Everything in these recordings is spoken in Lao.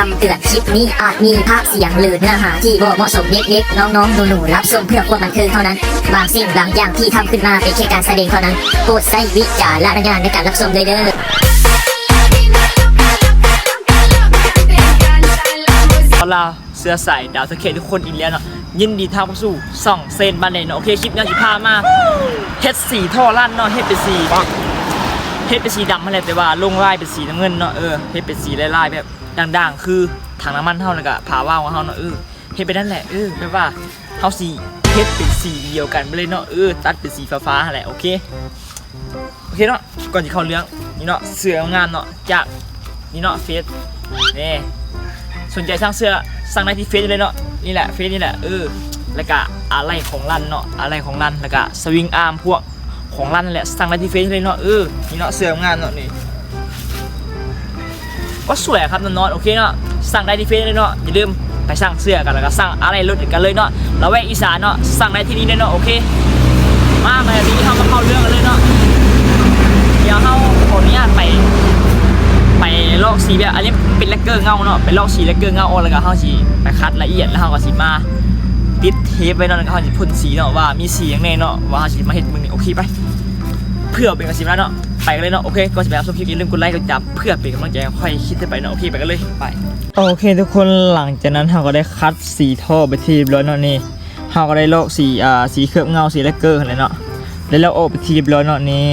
ຄຳເຕືອນ, ຄລິບນີ້ອາດມີພາບສຽງ ຫຼື ເນື້ອຫາທີ່ບໍ່ເໝາະສົມ. ເດັກໆ ນ້ອງໆ ໜູໆ ຮັບຊົມເພື່ອຄວາມບັນເທີງເທົ່ານັ້ນ. ບາງສິ່ງບາງຢ່າງທີ່ທຳຂຶ້ນມາເປັນແຄ່ການສະແດງເທົ່ານັ້ນ. ໂປດໃຊ້ວິຈາລະນະຍານໃນການຮັບຊົມດ້ວຍເດີ້. ລາວເຊື້ອສາຍດາວຕະເຄນທຸກຄົນອີກແລ້ວເນາະ. ຍິນດີຕ້ອນຮັບເຂົ້າສູ່ຊ່ອງເຊນບ້ານແດງເນາະ. ໂອເຄ ຄລິບນີ້ຊິພາມາເຮັດສີທໍ່ລັນເນາະ. ເຮັດເປັນສີ ເຮັດເປັນສີດຳຫັ້ນແຫຼະ ແຕ່ວ່າລົງລາຍເປັນສີນ້ຳເງິນເນາະ. ເອີ ເຮັດເປັນສີລາຍໆ ແບບດ່າງໆ ຄືຖັງນ້ຳມັນເຮົາ ແລ້ວກະຝາວາວຂອງເຮົາເນາະ. ເອີ ເຮັດແບບນັ້ນແຫຼະ. ເອີ ແບບວ່າເຮົາຊິເຮັດເປັນສີດຽວກັນໄປເລີຍເນາະ. ເອີ ຕັດເປັນສີຟ້າໆຫັ້ນແຫຼະ. ໂອເຄ ໂອເຄເນາະ ກ່ອນຊິເຂົ້າເລື່ອງ ນີ້ເນາະ ເສື້ອງາມເນາະ ຈາກນີ້ເນາະ ເຟສ ນີ້ ສົນໃຈສັ່ງເສື້ອ ສັ່ງໄດ້ທີ່ເຟສນີ້ເລີຍເນາະ. ນີ້ແຫຼະ ເຟສນີ້ແຫຼະ. ເອີ ແລ້ວກະອາໄຫຼ່ຂອງລັນເນາະ ອາໄຫຼ່ຂອງລັນ ແລ້ວກະສະວິງອາມພວກຂອງລັນນັ້ນແຫຼະ ສັ່ງໄດ້ທີ່ເຟສນີ້ເລີຍເນາະ. ເອີ ນີ້ເນາະ ເສື້ອງາມເນາະ ນີ້ ກໍສວຍຄັບນອນໆ. ໂອເຄເນາະ ສັ່ງໄດ້ທີ່ເຟສເລີຍເນາະ. ຢ່າລືມໄປສັ່ງເສື້ອກັນ ແລ້ວກໍສັ່ງອາໄຫຼ່ລົດກັນເລີຍເນາະ. ລະແວກອີສານເນາະ ສັ່ງໄດ້ທີ່ນີ້ເລີຍເນາະ. ໂອເຄ ມາ ມາ ດຽວເຮົາມາເຂົ້າເລື່ອງກັນເລີຍເນາະ. ດຽວເຮົາຂໍອະນຸຍາດໄປ ໄປລອກສີແບບ ອັນນີ້ເປັນແລັກເກີເງົາເນາະ ໄປລອກສີແລັກເກີເງົາອອກ ແລ້ວກໍເຮົາຊິໄປຄັດລະອຽດ ແລ້ວເຮົາກໍຊິມາຕິດເທບໄວ້ເນາະ ແລ້ວກໍເຮົາຊິພົ່ນສີເນາະ ວ່າມີສີຫຍັງແດ່ເນາະ ວ່າເຮົາຊິມາເຮັດມື້ນີ້. ໂອເຄ ໄປ ເພື່ອເປັນກຳລັງໃຈເນາະ ໄປກັນເລີຍເນາະ. ໂອເຄ ກ່ອນຊິໄປຮັບຊົມຄລິບ ຢ່າລືມກົດໄລກົດຕິດຕາມ ເພື່ອເປັນກຳລັງໃຈໃຫ້ຂ້ອຍຄິດຕໍ່ໄປເນາະ. ໂອເຄ ໄປກັນເລີຍ ໄປ. ໂອເຄທຸກຄົນ ຫຼັງຈາກນັ້ນເຮົາກໍໄດ້ຄັດສີທໍ່ໄປທີ່ຮຽບຮ້ອຍເນາະ. ນີ້ເຮົາກໍໄດ້ລອກສີ ອ່າ ສີເຄີບເງົາ ສີແລັກເກີຫັ້ນແຫຼະເນາະ ໄດ້ລອກອອກໄປທີ່ຮຽບຮ້ອຍເນາະ. ນີ້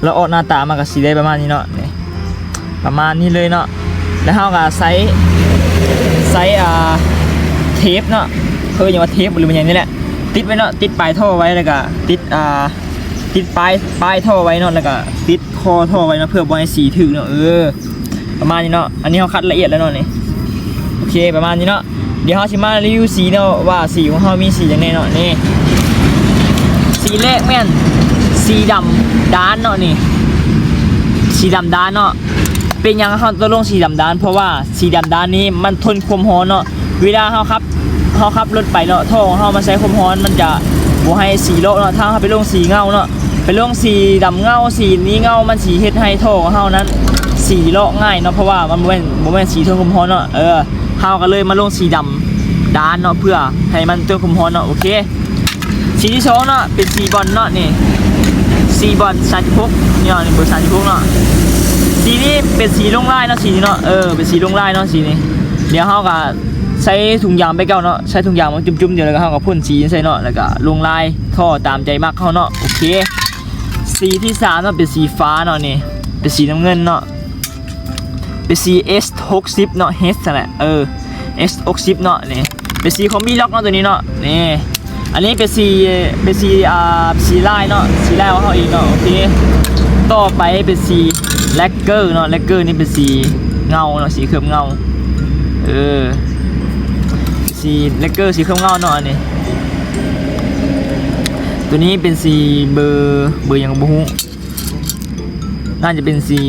ລອກອອກໜ້າຕາມັນກໍຊິໄດ້ປະມານນີ້ເນາະ ນີ້ປະມານນີ້ເລີຍເນາະ. ແລ້ວເຮົາກໍໃຊ້ ໃຊ້ ອ່າ ເທບເນາະ ເອີ້ນຫຍັງວ່າເທບ ຫຼື ແມ່ນຫຍັງນີ້ແຫຼະ ຕິດໄວ້ເນາະ ຕິດປາຍທໍ່ໄວ້ ແລ້ວກໍຕິດ ອ່າ ຕິດປາຍ ປາຍທໍ່ໄວ້ເນາະ ແລ້ວກໍຕິດຄໍທໍ່ໄວ້ເນາະ ເພື່ອບໍ່ໃຫ້ສີຖືກເນາະ. ເອີ ປະມານນີ້ເນາະ. ອັນນີ້ເຮົາຄັດລະອຽດແລ້ວເນາະ ນີ້ ໂອເຄ ປະມານນີ້ເນາະ. ດຽວເຮົາຊິມາຣີວິວສີເນາະ ວ່າສີຂອງເຮົາມີສີຫຍັງແດ່ເນາະ. ນີ້ ສີແລກແມ່ນສີດຳດ້ານເນາະ ນີ້ ສີດຳດ້ານເນາະ. ເປັນຫຍັງເຮົາຕ້ອງລົງສີດຳດ້ານ? ເພາະວ່າສີດຳດ້ານນີ້ມັນທົນຄວາມຮ້ອນເນາະ. ເວລາເຮົາຂັບ ເຮົາຂັບລົດໄປເນາະ ທໍ່ຂອງເຮົາມັນໃຊ້ຄວາມຮ້ອນ ມັນຈະບໍ່ໃຫ້ສີລອກເນາະ. ຖ້າເຮົາໄປລົງສີເງົາເນາະ ໄປລົງສີດຳເງົາ ສີນີ້ເງົາ ມັນຊິເຮັດໃຫ້ທໍ່ຂອງເຮົານັ້ນສີລອກງ່າຍເນາະ ເພາະວ່າມັນບໍ່ແມ່ນ ບໍ່ແມ່ນສີທົນຄວາມຮ້ອນເນາະ. ເອີ ເຮົາກໍເລີຍມາລົງສີດຳດ້ານເນາະ ເພື່ອໃຫ້ມັນທົນຄວາມຮ້ອນເນາະ. ໂອເຄ ສີທີສອງເນາະ ເປັນສີບອນເນາະ ນີ້ ສີບອນສາມສິບຫົກເນາະ ນີ້ເບີສາມສິບຫົກເນາະ. ສີນີ້ເປັນສີລົງລາຍເນາະ ສີນີ້ເນາະ ເອີ ເປັນສີລົງລາຍເນາະ ສີນີ້. ດຽວເຮົາກໍໃສ່ຖົງຢາງໄປເກົ່າເນາະ ໃສ່ຖົງຢາງມາຈຸ່ມໆ ດຽວ ແລ້ວກໍເຮົາກໍພົ່ນສີໃສ່ເນາະ ແລ້ວກໍລົງລາຍທໍ່ຕາມໃຈມັກເຮົາເນາະ. ໂອເຄ ສີທີສາມເນາະ ເປັນສີຟ້າເນາະ ນີ້ເປັນສີນ້ຳເງິນເນາະ ເປັນສີເອັສຫົກສິບເນາະ ເອັສຫັ້ນແຫຼະ ເອີ ເອັສຫົກສິບເນາະ. ນີ້ເປັນສີຂອງບີລັອກເນາະ ໂຕນີ້ເນາະ. ນີ້ ອັນນີ້ເປັນສີ ເປັນສີ ອ່າ ສີລາຍເນາະ ສີລາຍຂອງເຮົາເອງເນາະ. ໂອເຄ ຕໍ່ໄປເປັນສີແລັກເກີເນາະ ແລັກເກີນີ້ເປັນສີເງົາເນາະ ສີເຄີບເງົາ ເອີ ສີແລັກເກີ ສີເຄີບເງົາເນາະ. ອັນນີ້ ໂຕນີ້ເປັນສີເບີ ເບີຫຍັງກໍບໍ່ຮູ້ ໜ້າຈະເປັນສີ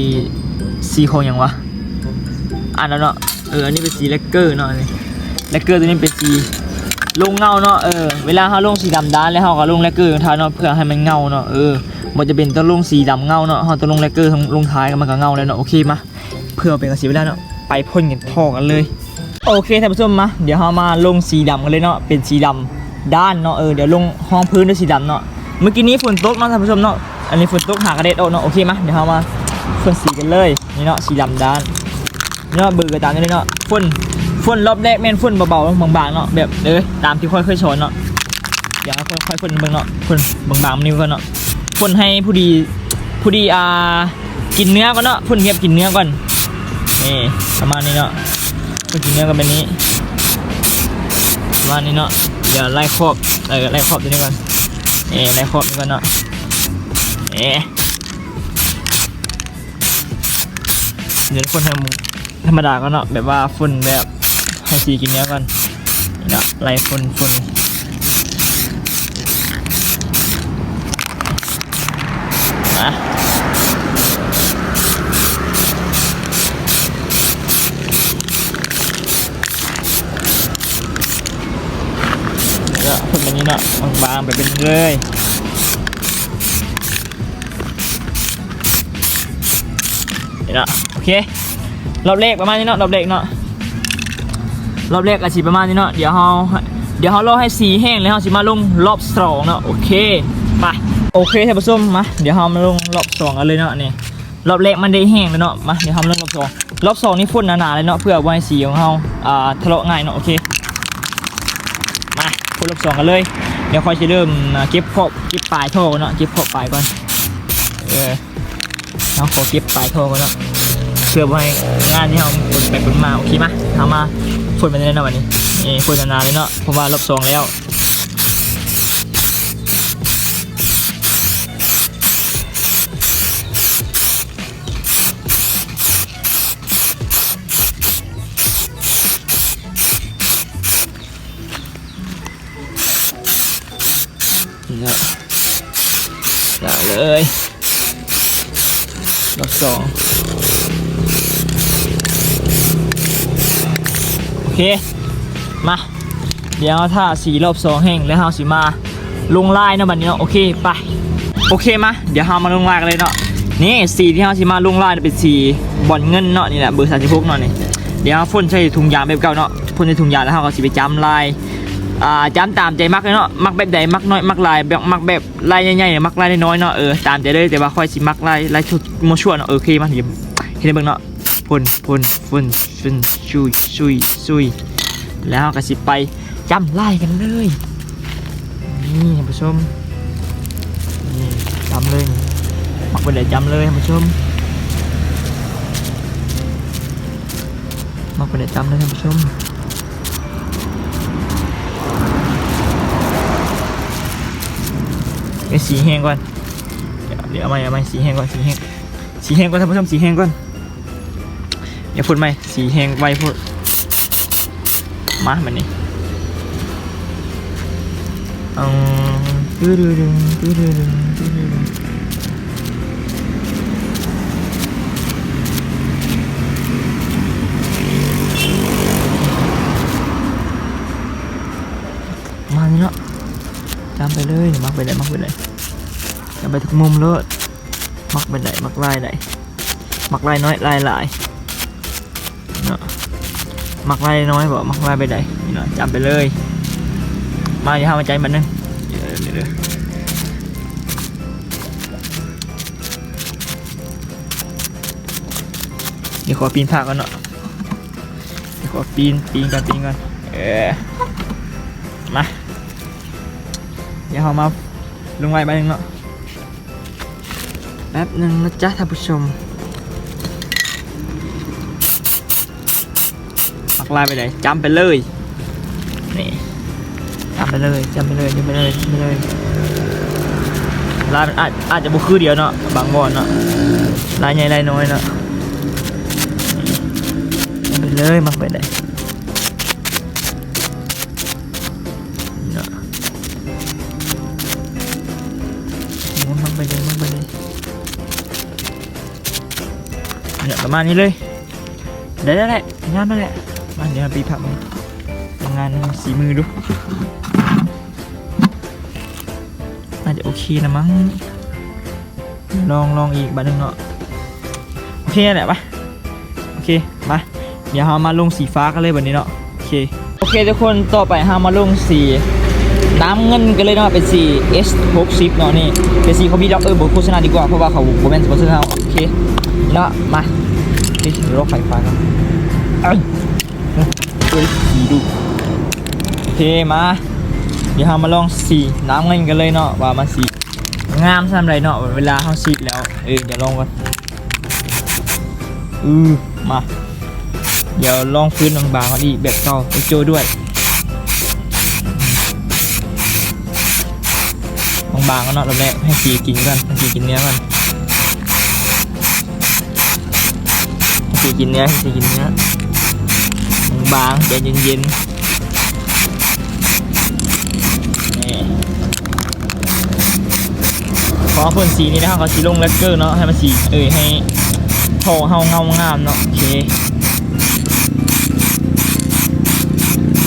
ສີຂອງຫຍັງວະ ອ່ານແລ້ວເນາະ. ເອີ ອັນນີ້ເປັນສີແລັກເກີເນາະ ອັນນີ້ແລັກເກີ ໂຕນີ້ເປັນສີລົງເງົາເນາະ. ເອີ ເວລາເຮົາລົງສີດຳດ້ານແລ້ວ ເຮົາກໍລົງແລັກເກີລົງທ້າຍເນາະ ເພື່ອໃຫ້ມັນເງົາເນາະ. ເອີ ບໍ່ຈຳເປັນຕ້ອງລົງສີດຳເງົາເນາະ ເຮົາຕ້ອງລົງແລັກເກີລົງທ້າຍ ມັນກໍເງົາແລ້ວເນາະ. ໂອເຄ ມາ ເພື່ອເປັນການເສຍເວລາເນາະ ໄປພົ່ນກັນຕໍ່ກັນເລີຍ. ໂອເຄ ທ່ານຜູ້ຊົມ ມາ ດຽວເຮົາມາລົງສີດຳກັນເລີຍເນາະ ເປັນສີດຳດ້ານເນາະ. ເອີ ດຽວລົງຮອງພື້ນດ້ວຍສີດຳເນາະ. ມື້ກີ້ນີ້ຝົນຕົກເນາະທ່ານຜູ້ຊົມເນາະ ອັນນີ້ຝົນຕົກຫາກະແດດອອກເນາະ. ໂອເຄ ມາ ດຽວເຮົາມາພົ່ນສີກັນເລີຍ. ນີ້ເນາະ ສີດຳດ້ານ ເນາະ ເບີກໍຕາມນີ້ເນາະ. ຝົນ ຝົນລອບແລກແມ່ນຝົນເບົາໆ ບາງໆ ເນາະ ແບບ ເອີ ຕາມທີ່ຂ້ອຍເຄີຍສອນເນາະ. ດຽວຂ້ອຍ ຂ້ອຍຝົນເບິ່ງເນາະ ຝົນບາງໆ ນີ້ກ່ອນເນາະ. ຝົນໃຫ້ພໍດີ ພໍດີ ອ່າ ກິນເນື້ອກ່ອນເນາະ ຝົນແບບກິນເນື້ອກ່ອນ. ນີ້ ປະມານນີ້ເນາະ ຝົນກິນເນື້ອກໍແບບນີ້ ປະມານນີ້ເນາະ. ດຽວໄລ່ຂອບ ເອີ ໄລ່ຂອບຕົວນີ້ກ່ອນ. ເອີ ໄລ່ຂອບນີ້ກ່ອນເນາະ. ເອີ ດຽວຝົນໃຫ້ ທຳມະດາກ່ອນເນາະ ແບບວ່າຝົນແບບໃຫ້ສີກິນເນື້ອກ່ອນ. ນີ້ເນາະ ໄລ່ຝົນ ຝົນ ມາ ເນາະ ຝົນແບບນີ້ເນາະ ບາງໆ ໄປເປັນເລີຍ. ນີ້ເນາະ ໂອເຄ ລອບແລກປະມານນີ້ເນາະ ລອບແລກເນາະ. ລອບແລກກໍຊິປະມານນີ້ເນາະ. ດຽວເຮົາ ດຽວເຮົາລໍໃຫ້ສີແຫ້ງ ແລ້ວເຮົາຊິມາລົງລອບສອງເນາະ. ໂອເຄ ໄປ. ໂອເຄ ທ່ານຜູ້ຊົມ ມາ ດຽວເຮົາມາລົງລອບສອງກັນເລີຍເນາະ. ນີ້ ລອບແລກມັນໄດ້ແຫ້ງແລ້ວເນາະ. ມາ ດຽວເຮົາມາລົງລອບສອງ. ລອບສອງນີ້ພົ່ນໜາໆເລີຍເນາະ ເພື່ອບໍ່ໃຫ້ສີຂອງເຮົາ ອ່າ ທະເລາະງ່າຍເນາະ. ໂອເຄ ມາ ພົ່ນລອບສອງກັນເລີຍ. ດຽວຂ້ອຍຊິເລີ່ມ ອ່າ ເກັບຂອບ ເກັບປາຍທໍ່ກ່ອນເນາະ ເກັບຂອບປາຍກ່ອນ. ເອີ ເຮົາຂໍເກັບປາຍທໍ່ກ່ອນເນາະ ເພື່ອບໍ່ໃຫ້ງານທີ່ເຮົາປົນໄປປົນມາ. ໂອເຄ ມາ ເຮົາມາພົ່ນໄປເລີຍເນາະບັດນີ້. ນີ້ ພົ່ນໜາໆເລີຍເນາະ ເພາະວ່າລອບສອງແລ້ວ. ນີ້ເນາະ ລາເລີຍ ລອບສອງ. ໂອເຄ ມາ ດຽວເຮົາຖ້າສີລອບສອງແຫ້ງ ແລ້ວເຮົາຊິມາລົງລາຍເນາະບັດນີ້ເນາະ. ໂອເຄ ໄປ. ໂອເຄ ມາ ດຽວເຮົາມາລົງລາຍກັນເລີຍເນາະ. ນີ້ ສີທີ່ເຮົາຊິມາລົງລາຍເປັນສີບອນເງິນເນາະ. ນີ້ແຫຼະ ເບີສາມສິບຫົກເນາະ. ນີ້ ດຽວເຮົາພົ່ນໃສ່ຖົງຢາງແບບເກົ່າເນາະ ພົ່ນໃສ່ຖົງຢາງ ແລ້ວເຮົາກໍຊິໄປຈ້ຳລາຍ ອ່າ ຈ້ຳຕາມໃຈມັກເລີຍເນາະ. ມັກແບບໃດ ມັກນ້ອຍ ມັກຫຼາຍ ມັກແບບລາຍໃຫຍ່ໆ ມັກລາຍນ້ອຍໆເນາະ. ເອີ ຕາມໃຈເລີຍ ແຕ່ວ່າຂ້ອຍຊິມັກລາຍ ລາຍຊຸດມົ້ວຊົ່ວເນາະ. ໂອເຄ ມາ ເຮັດໃຫ້ເບິ່ງເນາະ. ພົ່ນ ພົ່ນ ພົ່ນ ຊຸຍ ຊຸຍ ຊຸຍ ແລ້ວເຮົາກໍຊິໄປຈ້ຳລາຍກັນເລີຍ. ນີ້ ທ່ານຜູ້ຊົມ ນີ້ ຈ້ຳເລີຍ. ມັກແບບໃດຈ້ຳເລີຍ ທ່ານຜູ້ຊົມ ມັກແບບໃດຈ້ຳເລີຍ ທ່ານຜູ້ຊົມ. ເອົາສີແຫ້ງກ່ອນ ດຽວ ດຽວເອົາໃໝ່ ເອົາໃໝ່ ສີແຫ້ງກ່ອນ ສີແຫ້ງ ສີແຫ້ງກ່ອນ ທ່ານຜູ້ຊົມ ສີແຫ້ງກ່ອນ. ຢ່າພົ່ນໃໝ່ ສີແຫ້ງໄວໂພດ. ມາ ບາດນີ້ ເອົາ ຕຶດດຶງ ຕຶດດຶງ ຕຶດດຶງ. ມານີ້ເນາະ ຈ້ຳໄປເລີຍ. ມັກແບບໃດ ມັກແບບໃດ ຈ້ຳໄປທຸກມຸມໂລດ. ມັກແບບໃດ ມັກລາຍໃດ ມັກລາຍນ້ອຍລາຍຫຼາຍເນາະ. ມັກລາຍນ້ອຍບໍ່ ມັກລາຍແບບໃດ ນີ້ເນາະ ຈ້ຳໄປເລີຍ. ມາ ດຽວເຮົາມາຈ້ຳບາດໜຶ່ງ. ດຽວຂໍປີນຜ້າກ່ອນເນາະ ດຽວຂໍປີນ ປີນກ່ອນ ປີນກ່ອນ. ເອີ ມາ ດຽວເຮົາມາລົງລາຍບາດໜຶ່ງເນາະ. ແປັບໜຶ່ງນະຈ໊ະທ່ານຜູ້ຊົມ. ມັກລາຍແບບໃດ ຈ້ຳໄປເລີຍ. ນີ້ ຈ້ຳໄປເລີຍ ຈ້ຳໄປເລີຍ ຈ້ຳໄປເລີຍ ຈ້ຳໄປເລີຍ. ລາຍມັນອາດ ອາດຈະບໍ່ຄືດຽວເນາະ ບາງບ່ອນເນາະ ລາຍໃຫຍ່ລາຍນ້ອຍເນາະ. ຈ້ຳໄປເລີຍ ມັກແບບໃດ ເນາະ ມັກໄປເລີຍ ມັກໄປເລີຍ. ເນາະ ປະມານນີ້ເລີຍ. ໄດ້ແລ້ວແຫຼະ ງາມແລ້ວແຫຼະ. ມາ ດຽວເຮົາໄປພັກເບິ່ງ ທຳງານສີມືດູ ໜ້າຈະໂອເຄລະມັ້ງ. ລອງ ລອງອີກບາດໜຶ່ງເນາະ. ໂອເຄແຫຼະ ໄປ ໂອເຄ ມາ ດຽວເຮົາມາລົງສີຟ້າກັນເລີຍບາດນີ້ເນາະ. ໂອເຄ ໂອເຄທຸກຄົນ ຕໍ່ໄປເຮົາມາລົງສີນ້ຳເງິນກັນເລີຍເນາະ ເປັນສີ ເອສ ຫົກສິບເນາະ. ນີ້ເປັນສີຂອງບີດັອກ ເອີ ບໍ່ໂຄສະນາດີກວ່າ ເພາະວ່າເຂົາບໍ່ແມ່ນສະປອນເຊີເຮົາ. ໂອເຄເນາະ ມາ ເອີຍ ລອກໄຟຟ້າກ່ອນ ເອີຍ ເອີຍ ສີດຸ. ໂອເຄ ມາ ດຽວເຮົາມາລອງສີນ້ຳເງິນກັນເລີຍເນາະ ວ່າມັນຊິງາມສ່ຳໃດເນາະ ເວລາເຮົາສີດແລ້ວ. ເອີຍ ດຽວລອງກ່ອນ. ອື ມາ ດຽວລອງພື້ນບາງໆກ່ອນອີກ ແບບເກົ່າ ໂອໂຈດ້ວຍ ບາງໆກ່ອນເນາະ. ລອບແລກໃຫ້ສີກິນກ່ອນ ໃຫ້ສີກິນເນື້ອກ່ອນ ໃຫ້ສີກິນເນື້ອ ໃຫ້ສີກິນເນື້ອ ບາງໆ ໃຈເຢັນໆ. ນີ້ ພໍເພິ່ນສີນີ້ແລ້ວ ເຮົາກໍຊິລົງແລັກເກີເນາະ ໃຫ້ມັນສີ ເອີຍ ໃຫ້ທໍ່ເຮົາເງົາງາມເນາະ. ໂອເຄ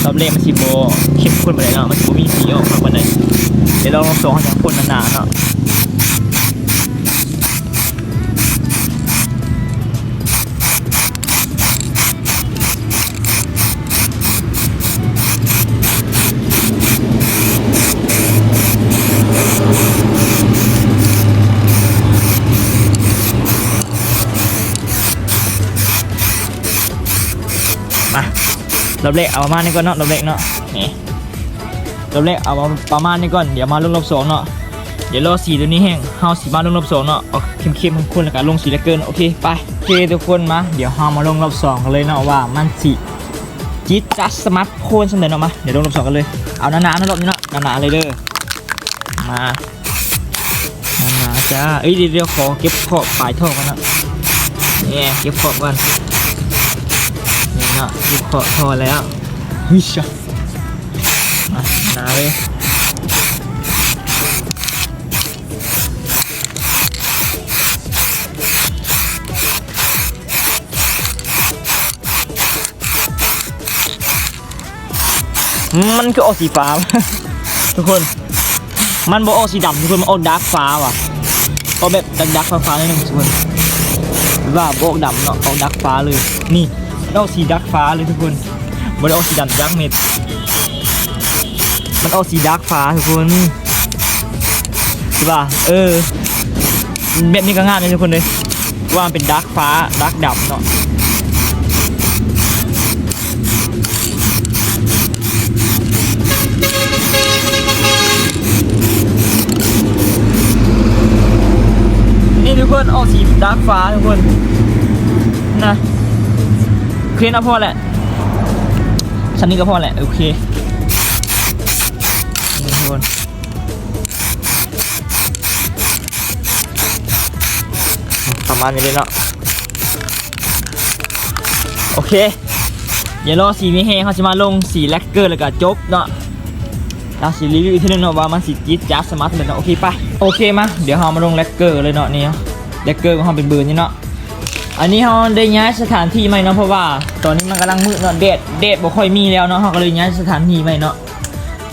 ລອບແລກມັນຊິບໍ່ເຂັ້ມຂຸ້ນປານໃດເນາະ ມັນຊິບໍ່ມີສີອອກມາປານໃດ. ດຽວລອບສອງເຮົາຈັ່ງພົ່ນໜາໆເນາະ. ໂ ອ່ະ ລອບແລກເອົາປະມານນີ້ກ່ອນເນາະ ລອບແລກເນາະ ນີ້ ລອບແລກເອົາປະມານນີ້ກ່ອນ ດຽວມາລົງລອບສອງເນາະ ດຽວລໍສີໂຕນີ້ແຫ້ງ ເຮົາຊິມາລົງລອບສອງເນາະ ອອກເຂັ້ມໆ ຂຸ້ນໆ ແລ້ວກະລົງສີແລກເກີ້ເນາະ ໂອເຄ ໄປ ໂອເຄທຸກຄົນ ມາ ດຽວເຮົາມາລົງລອບສອງກັນເລີຍເນາະ ວ່າມັນຊິຈິດຈັດສະມາດໂພນສ່ຳໃດເນາະ ມາ ດຽວລົງລອບສອງກັນເລີຍ ເອົາໜາໆເນາະ ລອບນີ້ເນາະ ໜາໆເລີຍເດີ ມາ ໜາໆຈ້າ ເອີຍ ດຽວ ດຽວ ຂໍເກັບຂອບປາຍທໍ່ກ່ອນເນາະ ນີ້ ເກັບຂອບກ່ອນ ນີ້ເນາະ ເກັບຂອບທໍ່ແລ້ວ ເຮີ້ຍຊະ ອ່ະ ໜາເລີຍ ມັນຄືອອກສີຟ້າ ທຸກຄົນ ມັນບໍ່ອອກສີດຳທຸກຄົນ ມັນອອກດາກຟ້າວ່ະ ອອກແບບດາກໆ ຟ້າໆ ໜ້ອຍໜຶ່ງທຸກຄົນ ວ່າບໍ່ອອກດຳເນາະ ອອກດາກຟ້າເລີຍ ນີ້ ມັນອອກສີດາກຟ້າເລີຍທຸກຄົນ ບໍ່ໄດ້ອອກສີດຳຈັກເມັດ ມັນອອກສີດາກຟ້າທຸກຄົນ ຄືວ່າ ເອີ ແບບນີ້ກໍງາມເດ້ທຸກຄົນເດ້ ວ່າມັນເປັນດາກຟ້າ ດາກດຳເນາະ ນີ້ທຸກຄົນ ອອກສີດາກຟ້າທຸກຄົນ ນະ ໂອເຄເນາະ ພໍແຫຼະ ສ່ຳນີ້ກໍພໍແຫຼະ ໂອເຄ ນີ້ທຸກຄົນ ປະມານນີ້ເລີຍເນາະ ໂອເຄ ດຽວລໍສີມີແຮງ ເຮົາຊິມາລົງສີແລັກເກີ້ ແລ້ວກະຈົບເນາະ ເຮົາຊິຣີວິວອີກເທື່ອໜຶ່ງເນາະ ວ່າມັນຊິຈິດຈັດສະມາດເທົ່າໃດເນາະ ໂອເຄ ໄປ ໂອເຄ ມາ ດຽວເຮົາມາລົງແລັກເກີ້ເລີຍເນາະ ນີ້ເນາະ ແລັກເກີ້ຂອງເຮົາເປັນເບີນີ້ເນາະ ອັນນີ້ເຮົາໄດ້ຍ້າຍສະຖານທີ່ໃໝ່ເນາະ ເພາະວ່າຕອນນີ້ມັນກຳລັງມືດເນາະ ແດດ ແດດບໍ່ຄ່ອຍມີແລ້ວເນາະ ເຮົາກໍເລີຍຍ້າຍສະຖານທີ່ໃໝ່ເນາະ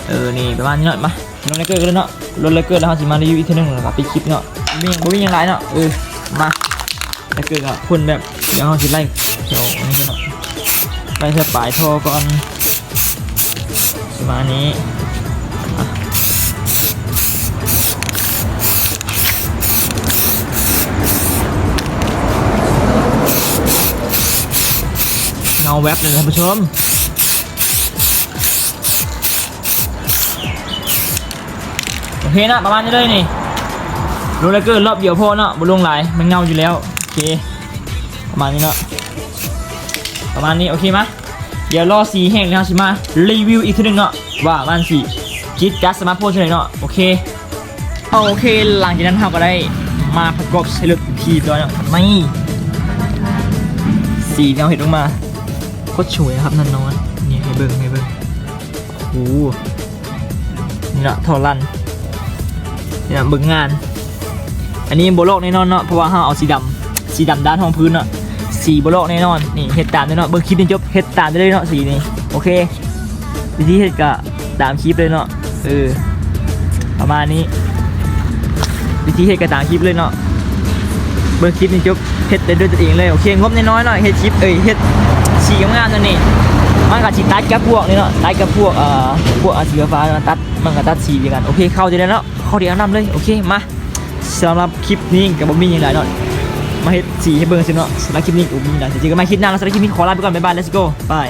ເອີ ນີ້ປະມານນີ້ເນາະ ມາ ລົງແລັກເກີ້ກັນເລີຍເນາະ ລົງແລັກເກີ້ແລ້ວເຮົາຊິມາຣີວິວອີກເທື່ອໜຶ່ງ ແລ້ວກໍປິດຄລິບເນາະ ບໍ່ມີ ບໍ່ມີຫຍັງຫຼາຍເນາະ ເອີ ມາ ແລັກເກີ້ກໍຄົນແບບ ດຽວເຮົາຊິໄລ່ແຖວອັນນີ້ເນາະ ໄລ່ແຖວປາຍທໍ່ກ່ອນ ປະມານນີ້ ເງົາແວັບເລີຍທ່ານຜູ້ຊົມ. ໂອເຄເນາະ ປະມານນີ້ເລີຍນີ້ ລົງແລັກເກີ້ລອບດຽວພໍເນາະ ບໍ່ລົງຫຼາຍ ມັນເງົາຢູ່ແລ້ວ ໂອເຄ ປະມານນີ້ເນາະ ປະມານນີ້ ໂອເຄ ມາ ດຽວລໍສີແຫ້ງແລ້ວເຮົາຊິມາຣີວິວອີກເທື່ອໜຶ່ງເນາະ ວ່າມັນຊິຈິດຈັດສະມາດໂພນສ່ຳໃດເນາະ ໂອເຄ ໂອເຄ ຫຼັງຈາກນັ້ນເຮົາກໍໄດ້ມາປະກອບໃສ່ລົດເປັນທີ່ຮຽບຮ້ອຍເນາະ ນີ້ ສີທີ່ເຮົາເຮັດອອກມາ ໂຄດສວຍນະຄັບ ແນ່ນອນ ນີ້ໃຫ້ເບິ່ງ ໃຫ້ເບິ່ງ ໂອ້ ນີ້ເນາະ ທໍ່ລັນ ນີ້ເນາະ ເບິ່ງງານ ອັນນີ້ບໍ່ລອກແນ່ນອນເນາະ ເພາະວ່າເຮົາເອົາສີດຳ ສີດຳດ້ານຮອງພື້ນເນາະ ສີບໍ່ລອກແນ່ນອນ ນີ້ເຮັດຕາມເດີເນາະ ເບິ່ງຄລິບຈົນຈົບ ເຮັດຕາມໄດ້ເລີຍເນາະ ສີນີ້ ໂອເຄ ວິທີເຮັດກະຕາມຄລິບເລີຍເນາະ ເອີ ປະມານນີ້ ວິທີເຮັດກະຕາມຄລິບເລີຍເນາະ ເບິ່ງຄລິບຈົນຈົບ ເຮັດໄດ້ດ້ວຍຕົວເອງເລີຍ ໂອເຄ ງົບນ້ອຍໆເນາະ ເຮັດຄລິບ ເອີຍ ເຮັດສີງາມໆ ນັ້ນນີ້ ມັນກະຊິຕັດກັບພວກນີ້ເນາະ ຕັດກັບພວກ ເອີ ພວກ ອາ ສີຟ້າໆ ຕັດ ມັນກະຕັດສີດຽວກັນ ໂອເຄ ເຂົ້າໃຈແລ້ວເນາະ ເຂົ້າໃຈນຳເລີຍ ໂອເຄ ມາ ສຳລັບຄລິບນີ້ກະບໍ່ມີຫຍັງຫຼາຍເນາະ ມາເຮັດສີໃຫ້ເບິ່ງຊື່ເນາະ ສຳລັບຄລິບນີ້ກະບໍ່ມີຫຍັງຫຼາຍ ເຈີກັນໃໝ່ຄລິບໜ້າເນາະ ສຳລັບຄລິບນີ້ຂໍລາໄປກ່ອນ ບາຍບາຍ ເລັດໂກ ບາຍ.